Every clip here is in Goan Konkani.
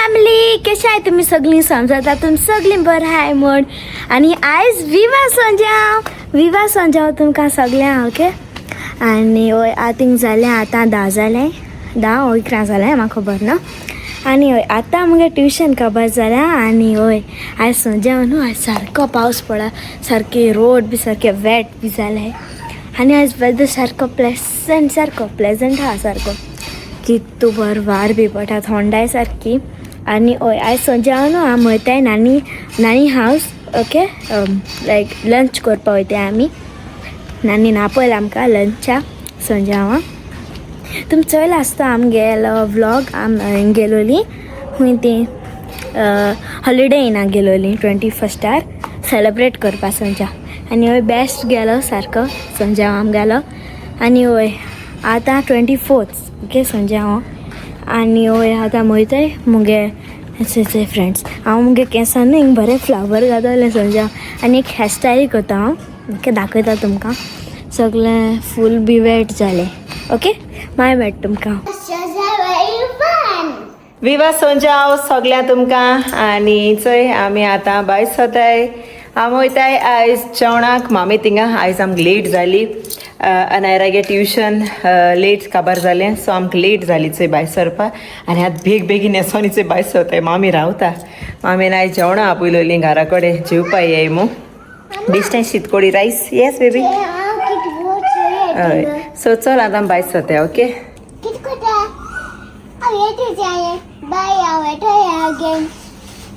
फॅमिली, कशें आहाय तुमी सगळीं? समजता तुमी सगळीं बरें आहाय म्हण. आनी आयज विवा संजाव, विवा संजाव तुमकां सगळ्यांक. ओके, आनी हय आतां जालें, आतां 10 जालें, 10 ओ 11 जालें म्हाका खबर ना. आनी हय आतां मुगे ट्युशन खबर जाल्या. आनी हय आयज संजाव न्हू, आयज सारको पावस पडला, सारके रोड बी सारके वेट बी जाले. आनी आयज वेदर सारको प्लेसंट, सारको प्लेजंट आहा, सारको कितू बर वार बी पडटा, थोंडाय सारकी. आनी हय आयज संजाव न्हू आमी वयताय नानी नानी हावस. ओके, लायक लंच करपा वयताय आमी. नानी आपयला आमकां लंचा संजावा. तुमी चोयला आसता आमगेलो व्लॉग, आम गेलोली खूंय ती हॉलिडे इना गेलोली 21 सेलिब्रेट करपा संजा. आनी हय बेस्ट गेलो सारको संजाव आमगेलो. आनी हय आतां 24 ओके संजाव. आनी हय आतां वयताय मुगे फ्रेंड्स. हांव मुगे केंसान न्हू हिंग बरें फ्लावर घातलें संजाव आनी एक हेअरस्टायल करता हांव. ओके, दाखयता तुमकां. सगळें फूल बी वेट जालें. ओके, मागीर मेळटा तुमकां. विवा सोंजाव सगळ्या तुमकां. आनी चोय आमी आतां भायर सोताय, आमी वयताय आयज जेवणाक मामी थिंगा. आयज आमकां लेट जाली, अनायरागे ट्युशन लेट काबार जालें, सो आमकां लेट जाली चोय भायर सरपा. आनी आतां बेग बेगीन न्हेसोन चोय भायर सरताय. मामी रावता, मामीन आयज जेवणां आपयलोलीं घरा कडेन जेवपा येय मू. बेश्टें शीतकोडी रायस. Yes baby. हय, सो चल आतां आमी भायर सरताय. ओके,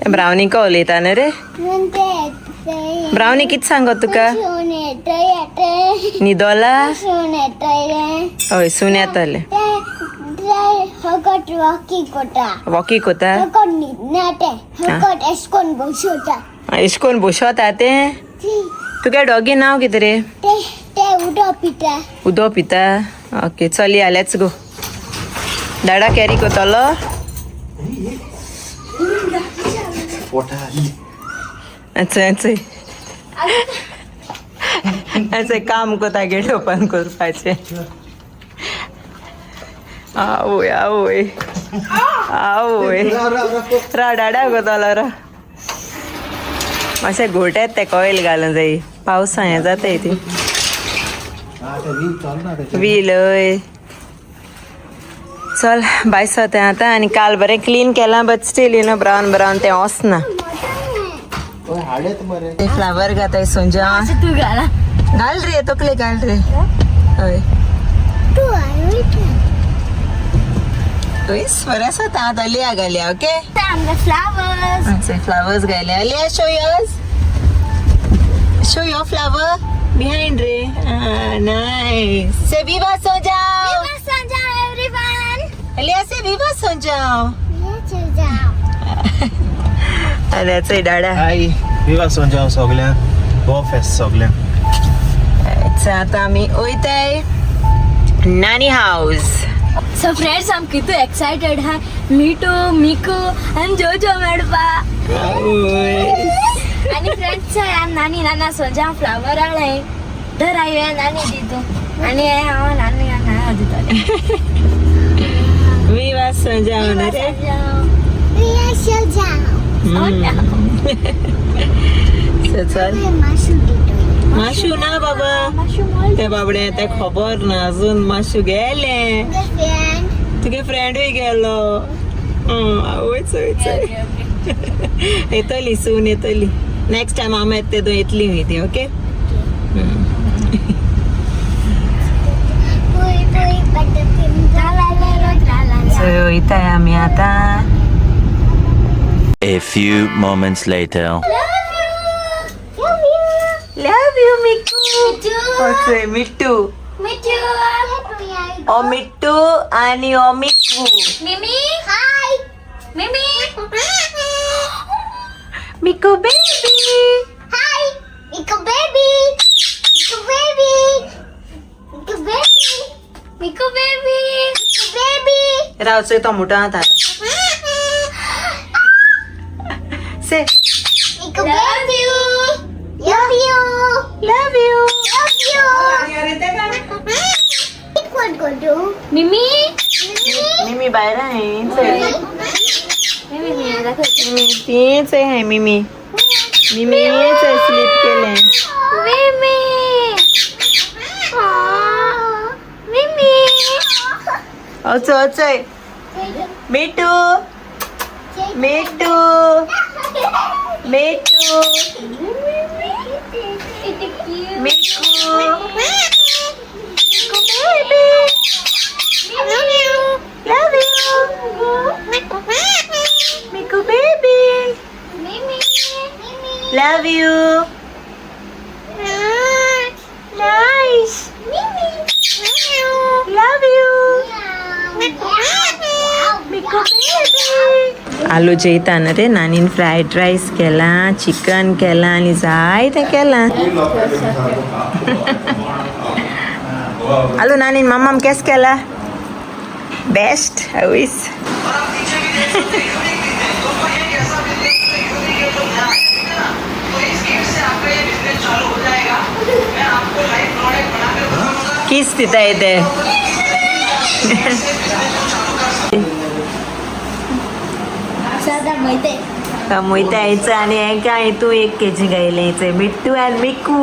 ब्रावनी को उलयता न्हू रे? ब्रावनी कितें सांगत तुका? न्हिदोला? हय, सून येतलें. वॉकी कोता एशकोन बोशोता तें. तुगे डॉगी नांव कितें रे? उदो पिता. ओके, चल या, let's go. Dada carry कोतलो. अच्छा अच्छा अच्छा, काम कोता गेट ओपन करपाचें. आवय आवय आवय, रा डाडा कोतलो रा. मातशें घोट येता तेका ऑयल घालूं जाय, पावसा हें जाताय ती व्हील. हय चल भायर सरता आतां. आनी काल बरें क्लीन केलां, but still you know brown brown तें वचना. फ्लावर घाताय संजा. तूं घाला. घाल रे तकले, घाल रे. हय बरें आसा आतां. लिया घालया. ओके, आमकां फ्लावर्स. फ्लावर्स घालया. लिया, show yours, show your flower behind रे. नायस. से विवा सोजाव. संजाव एवरीवन. लिया से विवा सोजाव. अरे चय डाडा. हाय, विवा सोंजाव सगळ्यांक, बो फेस्त सगळ्यांक. आतां आमी वयताय नानी हावस. सो फ्रेंड्स, आम कितू एक्सायटेड हा मिटू, मिकू आनी जोजो मेळपा. आनी फ्रेंड्स, आम नानी नाना संजा फ्लावर हाडले धर आई नानी दितू आनी हांव नानी नाना दितलें. विवा सोजाव न्हू रे? चल माशू ना बाबा, ते बाबडे ते खबर ना अजून. माशू गेले, तुगे फ्रेंडूय गेलो. आवय चोय चोय, येतली सून, येतली नेक्स्ट टायम. आमी येता तेदो येतली न्ही ती. ओके, वयताय आमी आतां. A few moments later. Love you, Miku. Okay, Mittu. O Mittu आणि ओ मिकू. मिमी, हाय मिमी. मिकू baby. Hi, Miko baby. Miko baby. Miko baby. Miku baby. Miko baby. राव चोय तो मोठो आतां. से Miko baby. Love you. Love you. Love you. What go do? Mimi. Mimi भायर आहे. मिमी तीच आहे. मिमी, मिमी स्लीप केले. मिमी, मिमी. अचो अचोय. मिठू, मिठू, मिठू, मिकू. Baby, love you. Miku baby, love you. Nice. Love you. Miku baby. Aloo जेयता न्हू रे. नानीन फ्रायड रायस केला, चिकन केला आनी जायतें केलां. आलू, नानीन मामाम केस केला बेस्ट हवीस. किस दिता येते. सादा मैते. मोयता यायचं आणि एका तू एक केजी गायले. मिट्टू आणि मिकू.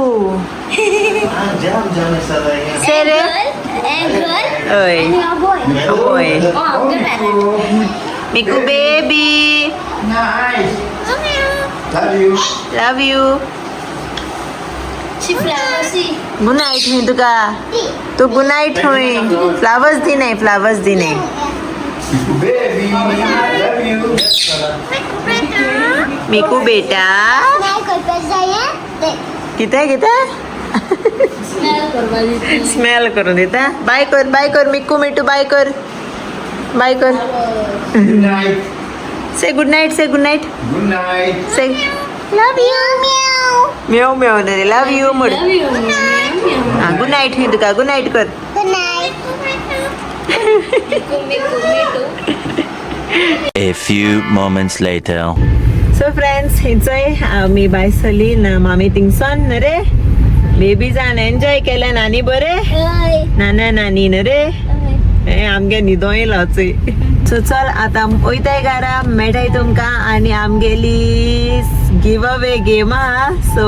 जाम जाम सगळं. से रे. A girl हय. and a boy. होय. Oh, आमगे parent. Miku baby. Nice. Love you. Love you. She flowers see. Good night हुई तुका. तू गुड नाईट हुई. फ्लावर्स दी नाही, फ्लावर्स दी नाही. Baby, love you. Miku बेटा. नाही करपाक जाय ते. कितें कितें? स्मेल करपा दिता. स्मेल करून दिता. बाय कर, बाय कर. मिकू, मिटू, बाय कर, बाय कर. Good night. Say good night, say good night. Good night. Say love you. म्याव. म्याव म्याव रे. लव you म्हण. Love you. हा, गुड नाईट हुई तुका. गुड नाईट कर. Good night. Miku, Miku, Mitu. A few moments later. So friends, हिचोय आमी भायर सरली ना मामी थिंगसान न्हू रे. बेबीजान एन्जॉय केलें नानी बरें. हय. नाना नानी न्हू रे. हे आमगे न्हिदोय येयला. सो चल आतां वयताय घरा. मेळटाय तुमकां आनी आमगेली गिव अवे गेम आहा. सो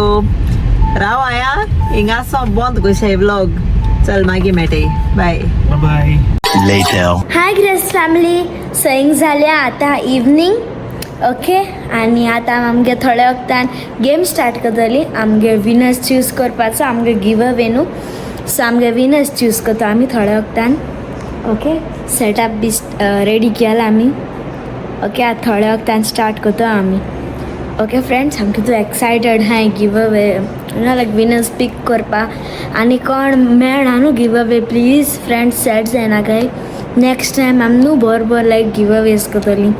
राव आया हिंगासो बंद कशें व्लॉग. चल, मागीर मेळटाय. बाय. Bye. Later. हाय ग्रेस फॅमिली, सो जाल्या आतां इवनींग. ओके, आनी आतां आमगे थोड्या वखदान गेम स्टार्ट करतली. आमगे विनर्स चूज करपाचो, आमगे गिव अवे न्हू. सो आमगे विनर्स चूज करता आमी थोड्या वखदान. ओके, सेटअप बी रेडी केला आमी. ओके, आतां थोड्या वखदान स्टार्ट करता आमी. ओके फ्रेंड्स, आमकां तूं एक्सायटेड हाय गिव अवे लायक विनर्स पीक करपा आनी कोण मेळना न्हू give away. Please friends, sad जायना काय. नेक्स्ट टायम आमी न्हू बरोबर लायक गिव अवेज करतली.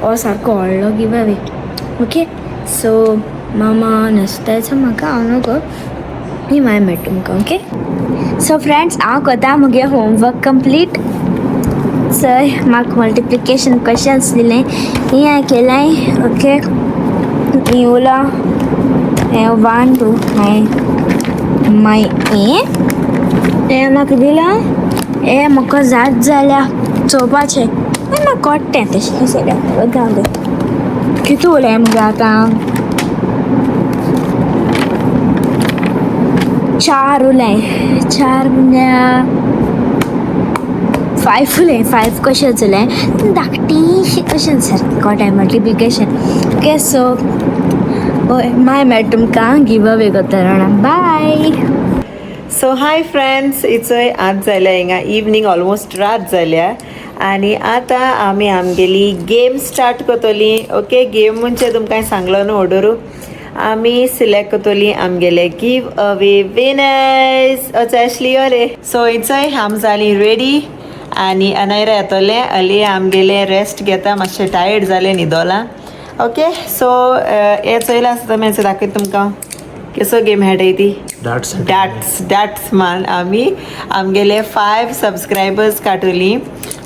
हो सारको व्हडलो गिव अवे. ओके, सो मामा न्हेसता म्हाका हांव नको ही मागीर मेळटा तुमकां. ओके, सो फ्रेंड्स, हांव करता मुगे होमवर्क कंप्लीट. सर म्हाका मल्टिप्लिकेशन क्वेश्चन्स दिलें, ही हांवें केलें. ओके, ही उरला हें वन टू मागीर मागीर हें हें म्हाका दिलां. हें म्हाका जात जाल्यार चोवपाचें मागीर म्हाका कळटें तशें कशें जावं दे. कितू उरलें मुगे आतां? चार उरलें. चार म्हणजे फायव उरलें. फायव क्वेश्चन्स उरलें. धाकटीशी क्वेश्चन सारकें कळटाय मल्टिप्लिकेशन. ओके, सो हय, मागीर मेळटा तुमकां गिव अवे करता जाणा. बाय. सो हाय फ्रेंड्स, इचोय आज जाल्या हिंगा इवनींग, ऑलमोस्ट रात जाल्या आनी आतां आमी आमगेली गेम स्टार्ट करतली. ओके, गेम म्हणजे तुमकां सांगलो न्हू ऑर्डरू, आमी सिलेक्ट करतली आमगेले गिव अवे विनर्स. अशली रे. सो इचोय आम जाली रेडी आनी अनायरा येतोलें. अली आमगेले रेस्ट घेता, मातशें टायर्ड जालें, न्हिदोलां. ओके, सो हे चोयलां आसता तुमी, दाखयता तुमकां कसो गेम खेळटाय ती. डार्ट्स. डाट्स, डाट्स मान आमी आमगेले फायव सबस्क्रायबर्स काडटली.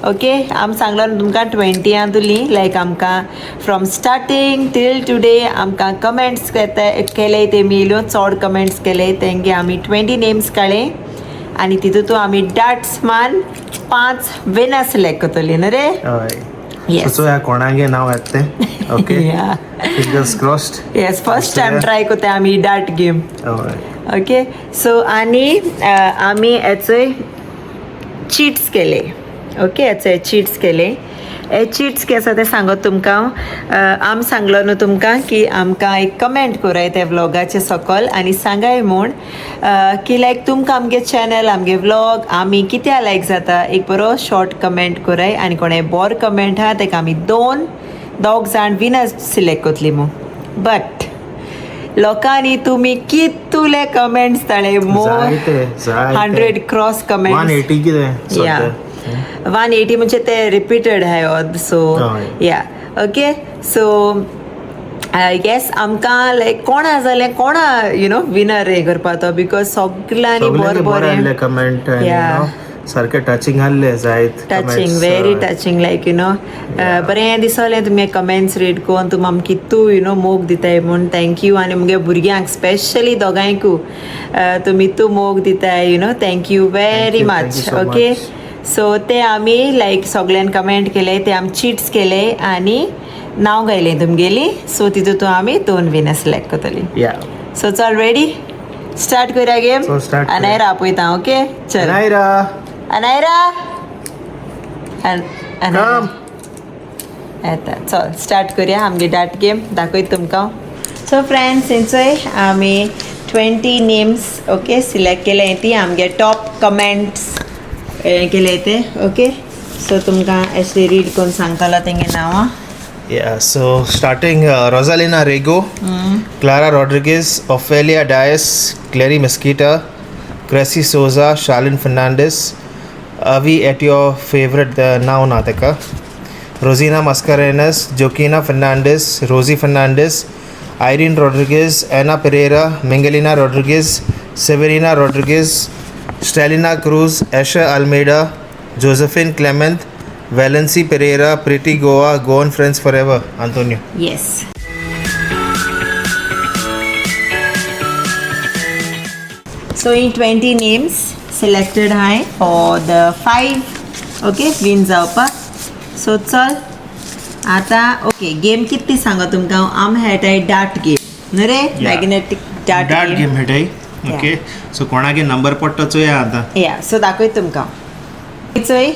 ओके, आम सांगलो न्हू तुमकां 20 तुली लायक आमकां फ्रॉम स्टार्टींग टील टुडे आमकां कमेंट्स केले तेमी, इल्यो चड कमेंट्स केले तेंगे आमी 20 नेम्स काडले आनी तितूंत आमी डाट्स मान पांच विनर सिलेक्ट करतली न्हू रे. हय. Yes. So चोया कोणागे नांव येता तें. Okay. Yeah. Fingers crossed. Yes, first time try करता आमी डार्ट गेम. ओके, सो आनी आमी हेचोय चिट्स केले. ओके, हेचोय चिट्स केले. हे चिट्स के आसा तें सांगत तुमकां. आम सांगलो न्हू तुमकां की आमकां एक कमेंट कराय त्या व्लॉगाचे सकल आनी सांगाय म्हूण की लायक तुमकां आमगे चॅनल, आमगे व्लॉग आमी कित्या लायक जाता, एक बरो शॉर्ट कमेंट कराय. आनी कोणें बरो कमेंट आहा तेका आमी दोग जाण विनर सिलेक्ट करतली म्हूण. बट लोकांनी तुमी कितुले कमेंट्स धाडले, मोर जायते, जायते. 100 क्रॉस कमेंट्स. 180 कितें या, सद्या. 180 म्हणजे ते रिपीटेड हाय. सो हय. या, ओके, सो येस, आमकां लायक कोणा जालें, कोणा you know winner हें करपा तो, because सगल्यांनी बरें सगल्यांनी बरें आहले बरें कमेंट. Yeah. सारके टचिंग आहले जायत touching, comments. Very touching. Like you know बरें दिसलें तुमी कमेंट्स रीड करून. तुमी आमकां कितू you know मोग दिताय म्हूण thank you. आनी मुगे भुरग्यांक स्पेशली दोगांयकू तुमी इतू मोग दिताय, you know, thank you very you, thank much. You so okay much. So ते आमी लायक सगळ्यान कमेंट केले, ते आमी चिट्स केले आनी नांव गायलें तुमगेली. सो तितून आमी दोन विनर सिलेक्ट करतली. या. सो चल, रेडी, स्टार्ट करूया गेम. So start करूया. अनायरा आपयता. ओके, चल. अनायरा. अनायरा. कम. येता. चल, स्टार्ट करूया आमगे डार्ट गेम. दाखयता तुमकां. सो फ्रेंड्स, हेंचोय आमी 20 नेम्स ओके सिलेक्ट केले, ती आमगे टॉप कमेंट्स केले ते. ओके, सो तुमकां एशे रीड करून सांगतलो तेंगे नांवां. Yeah, so starting Rosalina Rego, Clara Rodriguez, Ophelia Dias, Clary Mesquita, Cressy Souza, Charlene Fernandez, Avi at your favorite, the now Nataka, Rosina Mascarenas, Joaquina Fernandez, Rosie Fernandez, Irene Rodriguez, Anna Pereira, Mingalina Rodriguez, Severina Rodriguez, Stalina Cruz, Asha Almeida, Josephine Clement, Valency Pereira, Pretty Goa, Goan Friends Forever, Antonio. Yes. So in 20 names selected high for the 5 okay win जावपाक. सो चल आतां. ओके, गेम कितें ती सांगा तुमकां. आम खेळटाय डार्ट गेम न्हू रे? Magnetic dart. डार्ट गेम खेळटाय. ओके, सो कोणागे नंबर पडटा चोया आतां. या, सो दाखयता तुमकां. चोय,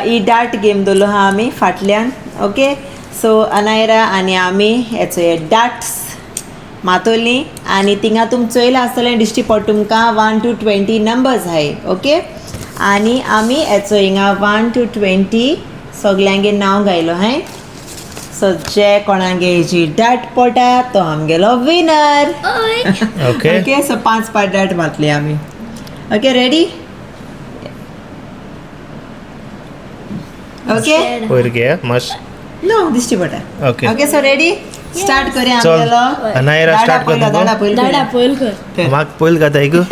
ही डार्ट गेम दवरलो आहा आमी फाटल्यान. ओके, सो अनायरा आनी आमी हेचो डार्ट्स मातोली आनी थिंगा तुम चोयलां आसतलें, दिश्टी पडटा तुमकां 1 टू 20 नंबर्स आहाय. ओके, आनी आमी हेचो हिंगा 1 टू 20 सगल्यांगे नांव गायलो हांय. सो जे कोणागे जी डार्ट पडटा तो आमगेलो विनर. ओके. ओके, सो पांच पांच डार्ट मारतली आमी. Okay, ready? Okay. वयर घे मातशें. नो, दिश्टी पडटा. Okay. Okay, so ready, start करूया. चल, आमगेलो अनायरा start कर तुमको. दाडा पयलो. डाडा पयल कर. म्हाका पयल खाता गो.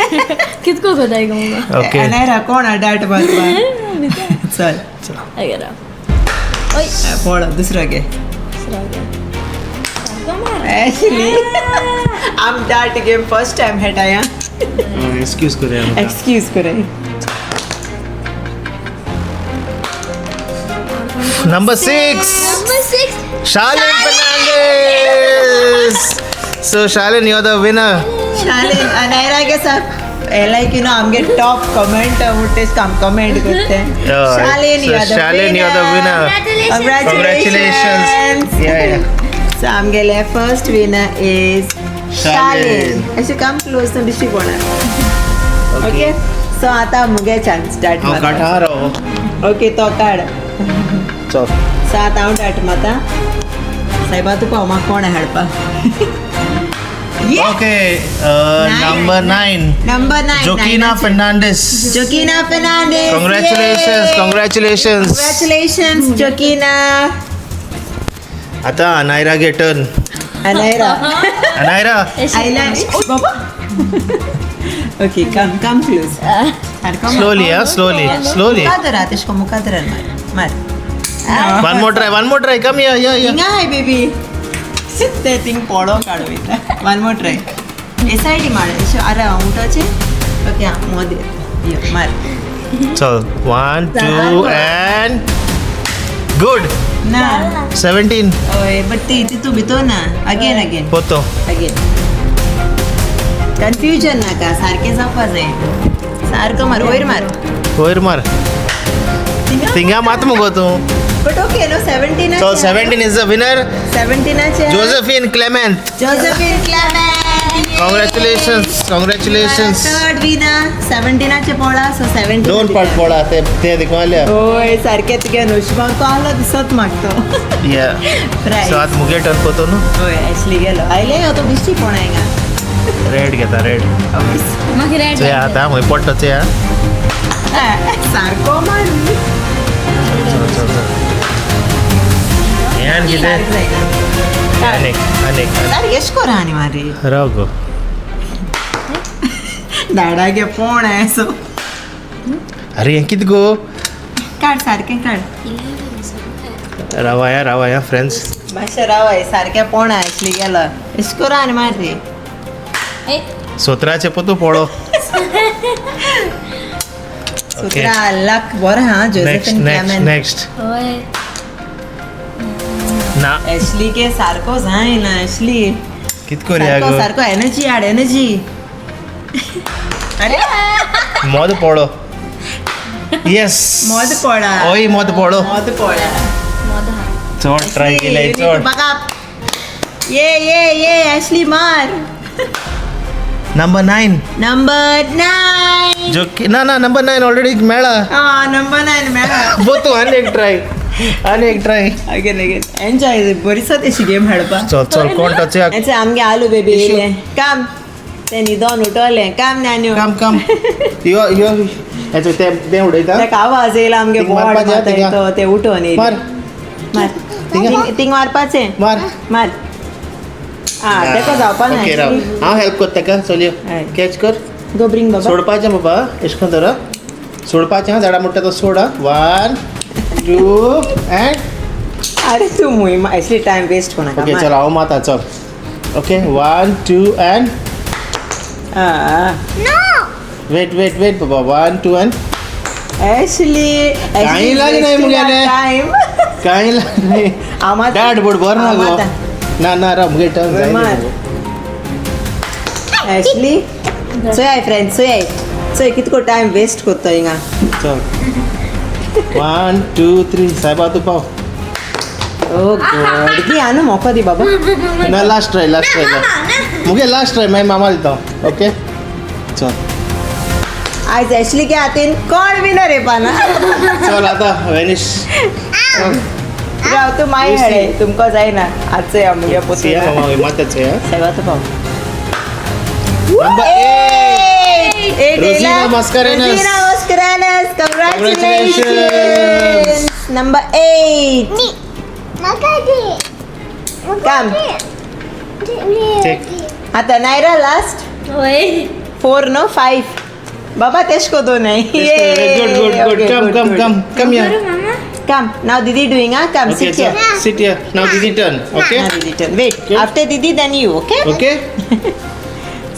कितको कोताय गो मुगो? ओके. अनायरा कोण डार्ट मारपा? चल. अगेरा ओय. पळो, दुसरो घे. सारको मार. एक्चुअली आम डार्ट गेम फर्स्ट टायम खेळटाय. एक्सक्यूज करूया आमकां. एक्सक्यूज करे. Number 6. Number 6. Shalin Fernandez. So Shalin, you're the winner. Shalin, Anayra K साथ लाइक you know आमगे टॉप कमेंट म्हणटे काम कमेंट करते. Shalin, So you are the Shalin, you're the winner. Congratulations. Congratulations. Yeah. So आमगेले first winner is Shalin. Shalin. अशें कम क्लोज ना, दिश्टी पडना. ओके, सो आतां मुगे चान्स डार्ट हांव मारता. काठार राव. ओके, तो काड. चल. सो आतां हांव डार्ट मारता. सायबा, तुका म्हाका कोण हाडपा? Okay, number 9. Number 9. Joaquina Fernandez. Joaquina Fernandez. Congratulations, congratulations. Congratulations, Joaquina. आता अनायरा गे टर्न. अनायरा. अनायरा. आयला बाबा. Okay, come, come close. Slowly, हा, slowly, slowly. मुखार धरा तेश को, मुखार धरा, मार मार. One more try, one more try. Come here, yeah, yeah. हिंगा हाय बेबी, ते थिंग पोडो काडू वयता. One more try. ए सायडी मार अशें. अरे हांव उठोचें. ओके, आं मोदी यो मार. चल, 1 2 and good. ना. 17. हय, बट ती तितू भितर ना. अगेन अगेन पोतो. अगेन. कन्फ्युजन नाका, सारकें जावपा जाय. सारको मार, वयर मार. वयर मार. थिंगा मात मुगो तूं. बट ओके न्हू, 17. So 17 is the winner. 17. Josephine Clement. Josephine Clement. Congratulations, congratulations. Third winner. 17 Pola, so 17. दोन पाट पोळा ते ते दिखवाले. होय, सारकें तुगे नशिबान तो दिसत म्हाका तो. या. प्रायज. सो आतां मुगे टर्न पोतो न्हू. होय, एशली गेलो आयले तो दिश्टी कोण हिंगा. रेड घेता, रेड. मागीर रेड. चोया आतां खंय पडटा चोया. सारको मार. चल चल चल. हें आनी कितें? आनीक आनीक. सारकें एश कोरा आनी मारी. राव गो. धाडा गे पोण आहे सो. अरे हें कितें गो? काड, सारकें काड. रावाया रावाया फ्रेंड्स. मातशें रावाय, सारकें पोण आहे एशली गेलो एश कोरा आनी मार रे. 17 पोतू पोळो. 17 लाख बरें हा. Next Josephine next Clement. Next. हय. ना. एशली के सारको जायना एशली. कित कोरया सारको गो? सारको एनर्जी हाड, एनर्जी. अरे मोद पोळो. येस. मोद पोळा. ओय मोद पोळो. मोद पोळा. चड ट्राय केलंय चड. ये ये ये एशली मार. नंबर 9. नंबर 9. जो की ना ना, नंबर 9 ऑलरेडी मेळा. हा, नंबर 9 मेळा. पोतू आनी एक ट्राय, आनी एक ट्राय. Again again. एन्जॉय बरीच तशी गेम खेळपा. चल चल, कोण टच? आमगे आलू बेबी येयलें काम ते न्हिदोन उठोलें काम न्यान्यो. काम काम यो यो हेचो ते ते उडयता. ताका आवाज येयला आमगे थिंग बोर्ड मारपाचें, मारता थिंगा. तो ते उठोन येयलें. मार. मार. थिंगा. थिंग मारपाचें. मार. मार. आ, तेका जावपा ना. ओके राव, हांव हेल्प करता ताका. चल यो. हय. कॅच कर. गो ब्रिंग बाबा. सोडपाचें बाबा, एश कोन धर, सोडपाचें. हा, झाडां मोडटा तो सोड. 1 2 अँड. अरे तूं मुय एक्चुअली टायम वेस्ट कोणाका. ओके चल, हांव मारता. चल, okay, 1 2 and. Wait wait wait बाबा, 1 2 अँड. ॲशली. कांय लागना मुगेलें. टायम. कांय लागना. डाट बोट बर ना गो. ना ना, राव, मुगे टर्न जायना. मार. ॲशली चोय फ्रेंड, चोय चोय कितको टायम वेस्ट करता हिंगा. चल, 1 2 3, साहेबा तूं पाव. ओ गॉड, दी आनु मोको दी बाबा. ना, लास्ट ट्राय, लास्ट ट्राय मुगे, लास्ट ट्राय. मागीर मामा दिता. ओके चल. आयज ॲशली के हातीन कोण विनर येवपा ना. चल आतां वेनिश. राव तूं मागीर हाडे, तुमकां जायना आज. चोया मुगे. सिया पोतून मामा माता चोया. सायबा तूं पाव. Number 8. Eight. Rosina Ella. Mascarenhas. Rosina Mascarenhas. Congratulations. Congratulations. Number 8. Me. Makati. Come. Take. आता नायरा लास्ट. हय. 4 नो 5 बाबा, तेश को दो नाही. Good good good. Come come come come here. बरं मामा. Come now, Didi doing. Ah, come. Okay, sit here. Sit here now. Didi turn. Okay. Now Didi turn. Wait. Okay. After Didi then you, okay? Okay.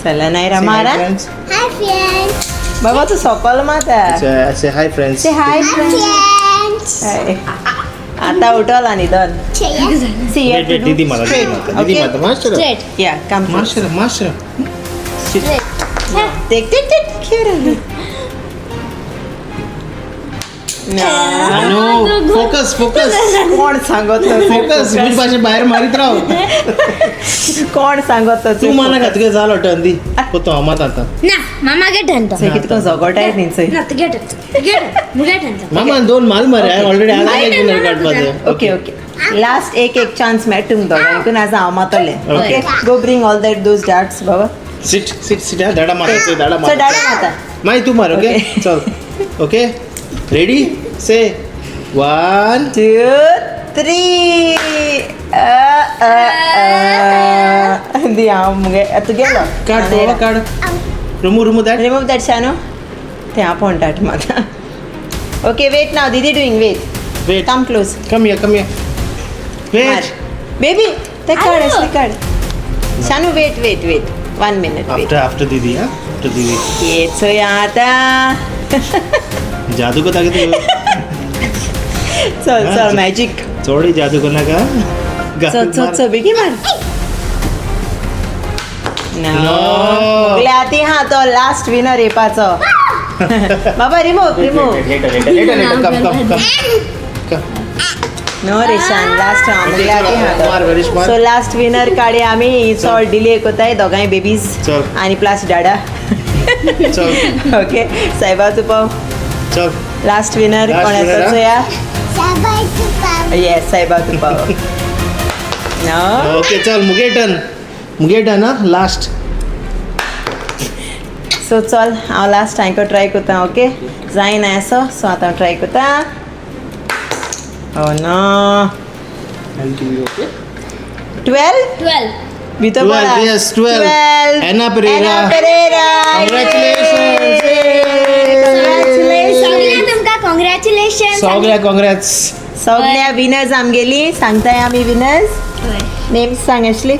चला नायरा मारा. Friends. Hi friends. बाबा तू सकल माता. Say hi friends. Say hi friends. Friends. आता उठवला न्हिदोन. See wait wait, दीदी माता, दीदी माता, दीदी माता. मास्टर. स्ट्रेट. या, कम. Master master. Take take take here. No, focus focus. कोण सांगत? फोकस, मी भाशे भायर मारीत राव. कोण सांगत? तूं मानाका, तुगे जालो टर्न. दी पोतो, हांव माता आतां. ना, मामा घे टर्न तो. कितको झगोटाय न्ही चोय. ना, तू घे टर्न, घे मुगे टर्न. मामान दोन माल मरे ऑलरेडी, आतां एक विनर काडपाचें. ओके ओके, लास्ट एक एक चान्स मेळटा तुमकां दोगांकून. आज हांव मातलें. Okay, go bring all that those darts Baba. Sit sit sit. धाडा मारता चोय, धाडा सो मारता. डाडा मारता. मागीर तूं मार. ओके चल. ओके, रेडी, से 1 2 3. दी हांव मुगे तूं गेलो. काड बाबा, काड. Remove remove that. Remove that Shanu. ते हांव पोण डाट मारता. Okay, wait, now Didi doing, wait. Wait. Come close. Come here, come here, wait. Baby ते काड, असली काड Shanu. Wait wait wait, 1 minute, wait. After after दीदी. हा, आफ्टर दीदी. ये चोया आतां. जादू को ताकि. चल चल मॅजीक. चोडी जादू करनाका. चल चल चल, बेगीन मार. No. मुगले आती हा तो लास्ट विनर येवपाचो. बाबा, remove, remove. Later, later, later, later. Come, come, come, come. No Reshan, last हा मुगले आती हा. मार, very smart. So last winner काडया आमी. चड डिले कोताय, दोगांय बेबीज चल. आनी प्लस डाडा. चल. ओके सायबा, तूं पाव. चल. लास्ट विनर Last कोण winner, येता हा? चोया. साबाय तुका. येस, सायबा, तूं पाव. नो. ओके, चल, मुगे टर्न, मुगे टर्न. हा, लास्ट. सो चल, हांव लास्ट हांयको ट्राय करता. ओके, जायना असो. सो आतां हांव ट्राय करता. Oh no. Okay. 12. 12. भितर. 12, yes, 12. Anna Pereira. Anna Pereira. Congratulations. Congratulations. सगळ्या तुमकां कॉंग्रॅच्युलेशन. सगळ्या कॉंग्रॅट्स. सगळ्या विनर्स आमगेली. सांगताय आमी विनर्स नेम्स सांग Ashley.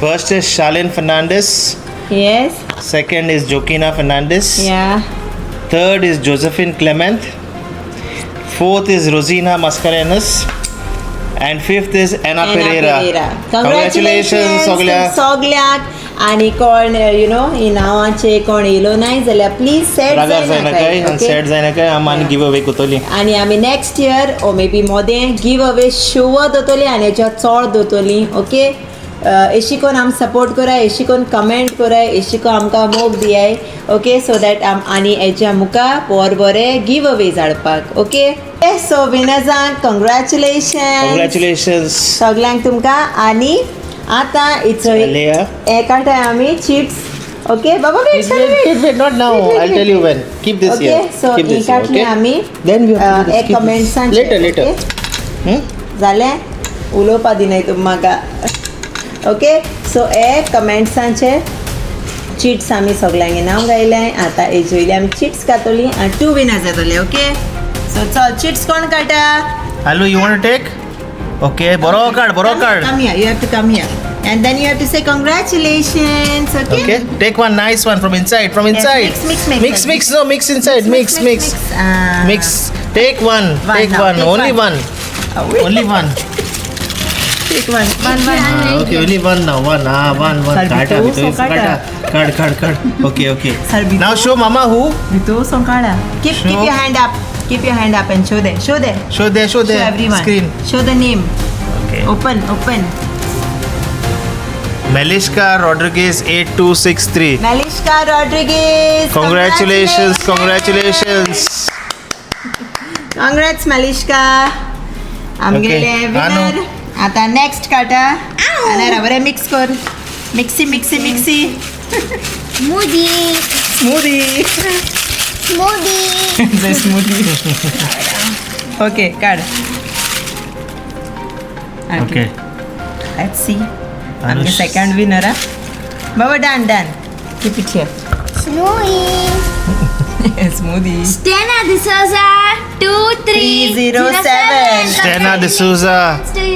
First is Shalin Fernandes. Yes. Second is Jokina Fernandes. Yeah. Third is Josephine Clement. Fourth is Rosina Mascarenhas. And fifth is Anna Pereira. Congratulations, सगळ्या. सगळ्यांक. आणि कोण you know ही नांवाचे कोण येयलो नाय जाल्यार प्लीज सॅड रागार जायनाकाय आनी सॅड जायनाकाय. आमी आनी गिव अवे कोतोली. आणि आमी next year O may be मोदें गिव अवे शुअर दवरतली आनी हेच्या चड दवरतली. ओके, एशी कोन आम सपोर्ट कराय, एशी कोन कमेंट कराय, एशी कोन आमकां मोग दियाय. ओके, सो that आम आनी हेच्या मुखार बोर बरे गिव अवेज हाडपाक. ओके, सो विनर्सांक कॉंग्रॅच्युलेशन. कॉंग्रॅच्युलेशन्स. सगल्यांक तुमकां. आनी आतां it's Leah. हे काडटाय आमी चिप्स. ओके बाबा, wait. Wait, wait, wait, not now. I'll tell you when. Keep this okay here. So Keep he this here, काडली okay? आमी. Then we have to do this. एक Keep this. कमेंट्सान. Later, later. Hmm? जालें, उलोवपा दिनाय तुमी म्हाका. ओके, सो हे कमेंट्सांचे चिट्स आमी सगल्यांक इनाम गायले. आतां हेजे वयली आमी चिट्स घातली आनी टू विनर्स जातले. ओके, सो चल, चिट्स कोण काडटा? Hello, you want to take? Okay, बरो काड, बरो काड. Come here, you have to come here and then you have to say congratulations, okay? Okay, take one nice one from inside, from Yes, inside. mix, mix, mix. Mix, mix, no, mix inside, mix, mix. Ah. Mix. Take one, One take now, one, take only one. one. Oh, wait. Only one. Take one, one, one. Ah, okay, only one now, one. Ah, one, one. Sir, Kata, bito, bito, so kata. Kad, kad, kad. Okay, okay. Sir, bito. Now show mama who. Bito sonkala. Keep Show. Keep your hand up. Keep your hand up and show them. Show them. Show there, show Show there. everyone. Screen. Show the name. Okay. Open, open. Melishka Rodriguez 8263. Malishka Rodriguez. Congratulations, congratulations. Congrats, Malishka. आमगेले Okay, winner. Anu. आता नेक्स्ट काटा. आनी बरें मिक्स कर. Mixie mixie mixie. Smoothie. Smoothie. Smoothie. Smoothie. Okay, काढ. Okay. Let's see. आमगे Anush. Second winner हा. बाबा, done, done. Keep it here. Smoothie. Smoothie. Stena D'Souza 2307. Stena D'Souza.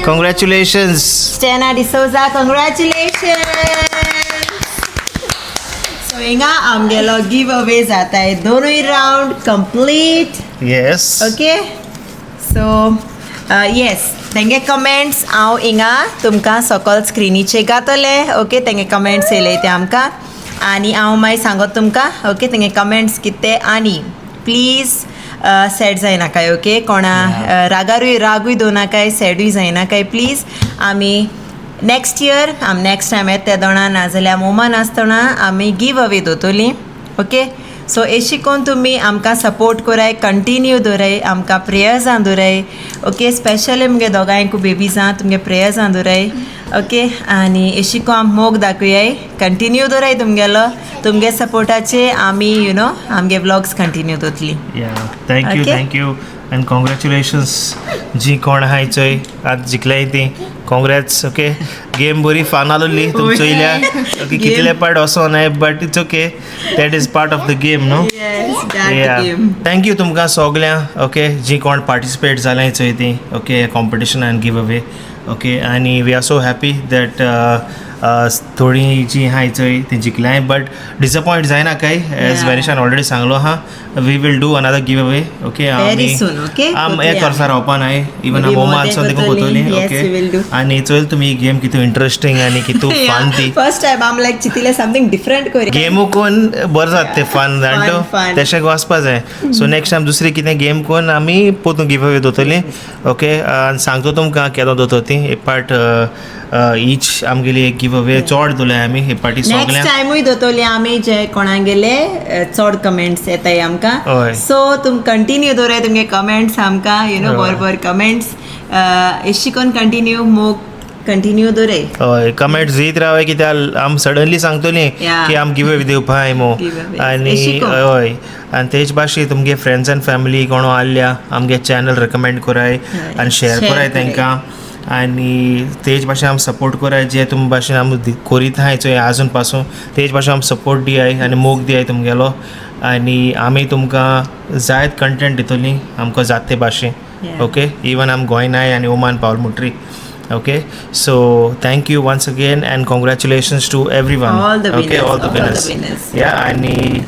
Congratulations. Stena D'Souza, congratulations. So हिंगा आमगेलो गिव अवे जाताय दोनूय round complete. Yes. Okay, so yes, तेंगे कमेंट्स हांव हिंगा तुमकां सकल स्क्रिनीचेर घातले. ओके, तेंगे कमेंट्स येयले ते आमकां आनी हांव मागीर सांगत तुमकां. ओके, तेंगे कमेंट्स कितें. आनी प्लीज सॅड जायनाकाय. ओके, कोणा रागारूय रागूय दवरनाकाय, सॅडूय जायनाकाय प्लीज. आमी नेक्स्ट इयर, आमी नेक्स्ट टायम येता तेदोणा नाजाल्यार मोमान आसतना आमी गिव अवे दवरतलीं. ओके, सो एशी कोन तुमी आमकां सपोर्ट कराय, कंटिन्यू दवराय, आमकां प्रेयर्सां दवराय. ओके, स्पेशली मुगे दोगांयकू बेबीजां तुमगे प्रेयर्सां दवराय. ओके, आनी एशी को आम मोग दाखयाय, कंटिन्यू दवराय तुमगेलो. तुमगे सपोर्टाचे आमी you know आमगे व्लॉग्स कंटिन्यू दवरतली. Yeah. Thank you, Okay. thank you. And congratulations जी कोण आहाय चोय आज जिखल्याय ती. Congrats. Okay, game बरी फान आलोली तुम चोयल्या. ओके, कितले पार्ट वचोन नाय, but it's okay, that is part of the game, no? Thank you तुमकां सगल्यांक. ओके, जी कोण पार्टिसिपेट जाल्याय चोय ती, ओके, कॉम्पिटिशन आनी गिव अवे. ओके, आनी we are so happy that थोडीं जी आहाय चोय ती जिखल्याय, बट डिसअपॉयंट जायना काय, एज वेनिशान ऑलरेडी सांगलो आहा, we will do another give away, okay. Very soon, okay? आम कोतली एक वर्सा आमी. रावपा नाय, इवन Maybe ओमान मोदें सुद्दां देखून कोतली. कोतली. Yes, we will do. Okay, आनी चोयल तुमी ही गेम कितू इंट्रस्टींग आनी कितू फन ती. फर्स्ट टायम आम लायक चितिले समथिंग डिफरंट कोरी. गेमू कोन बरें जाता तें फन जाण तूं, fun. तेशें वचपा जाय. सो नेक्स्ट टायम दुसरी कितें गेम कोन आमी पोतून गिव अवे दोतली, ओके. आनी सांगता तुमकां केदो दोतो ती. एक पाट ईच आमगेली एक गिव अवे चोड दोले आमी हे पाटी नेक्स्ट सगळ्यांक. टायमूय दोतोली आमी, जे कोणागेले चड कमेंट्स येताय आमकां. हय. सो तुम कंटिन्यू दवराय तुमगे कमेंट्स आमकां, you know, हय. बरे बरे कमेंट्स एशी कोन कंटिन्यू मोग कंटिन्यू दवराय. हय, कमेंट्स दीत रावय, कित्याक आम सडनली सांगतली Yeah. की आम गिव अवे दिवपा हाय मो. Give away. आनी एशी कोन. हय, आनी तेच भाशेन तुमगे फ्रेंड्स आनी फॅमिली कोणो आहल्या आमगे चॅनल रेकमेंड कराय आनी शेअर Share कराय कराय. तांकां. आनी तेच भाशेन आम सपोर्ट कराय, जे तुम भाशेन आम करीत आहाय चोय आजून पासून, तेच भाशेन आम सपोर्ट दियाय आनी मोग दियाय तुमगेलो. आनी आमी तुमकां जायत कंटेंट दितली आमकां जाता ते भाशेन. Yeah. Okay, even आम गोंयनाय आनी ओमान पावल मुटरी. Okay, so thank you once again and congratulations to everyone. All the okay, winners, all the all the winners. winners. Yeah, आणि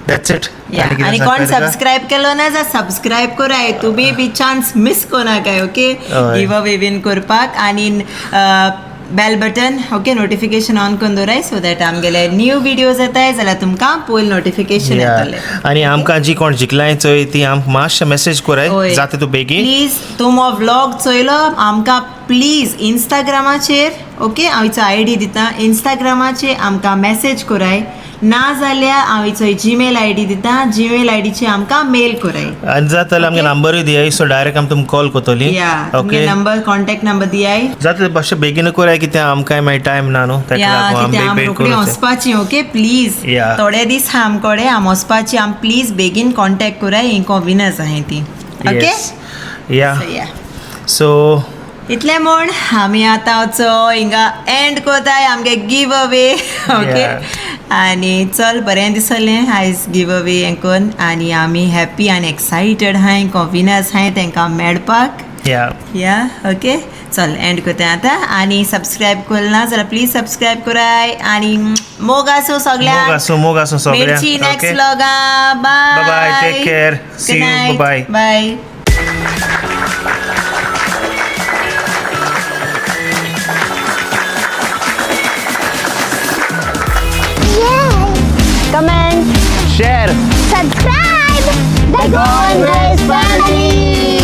that's it. Yeah. कितें आनी कोण सांगपा तुका? सबस्क्रायब केलो ना जा सबस्क्रायब कराय, तुमी बी चान्स मिस कोनाकाय, ओके, हय. गिव अवे विन करपाक. आनी bell button, okay, notification on करून दवराय, सो that आमगेले न्यू व्हिडियोज येताय जाल्यार तुमकां पयलीं नोटिफिकेशन Yeah. येतलें. आनी आमकां जी कोण जिखलाय चोय ती आमकां मातशें मॅसेज कराय जाता तूं बेगीन. प्लीज तूं हो व्लॉग चोयलो आमकां प्लीज इंस्टाग्रामाचेर, ओके, हांव हिचो I D दिता, इंस्टाग्रामाचेर आमकां मॅसेज कराय, ना जाल्यार हांव हिचो जीमेल I D दिता, जीमेल I डीचेर आमकां मेल कराय. आनी जाता जाल्यार आमगे नंबरूय दियाय, सो डायरेक्ट आमी तुमकां कॉल करतली. या, okay, number contact number दियाय. जाता मातशें बेगीन कराय, कित्याक आमकांय मागीर टायम ना न्हू ताका या, लागून आमी कित्याक बेग आम बेग रोखडी करूं. वचपाची, ओके, प्लीज. Yeah. थोडे दीस आहा आमकडे, आम वचपाची, आम प्लीज बेगीन कॉन्टेक्ट कराय हिंको विनर्स आहाय ती, ओके. या, सो इतलें म्हूण आमी आतां वचो हिंगा एंड कोताय आमगे गिव अवे, ओके. आनी चल बरें दिसलें आयज गिव अवे हें कोन्न, आनी आमी हॅप्पी आनी एक्सायटेड आहाय को विनर्स आहाय तेंकां मेळपाक. या. या, ओके, चल एंड कोताय आतां. आनी सबस्क्रायब करूं ना जाल्यार प्लीज सबस्क्रायब कराय. आनी मोग आसूं मोग सगळ्यांक. आसूं, मोग आसूं मेळची सगळ्यांक. Next okay, vlog. Bye. Bye, take care, see you, bye. Bye. Comment, share, Subscribe! The Goan Girls Family!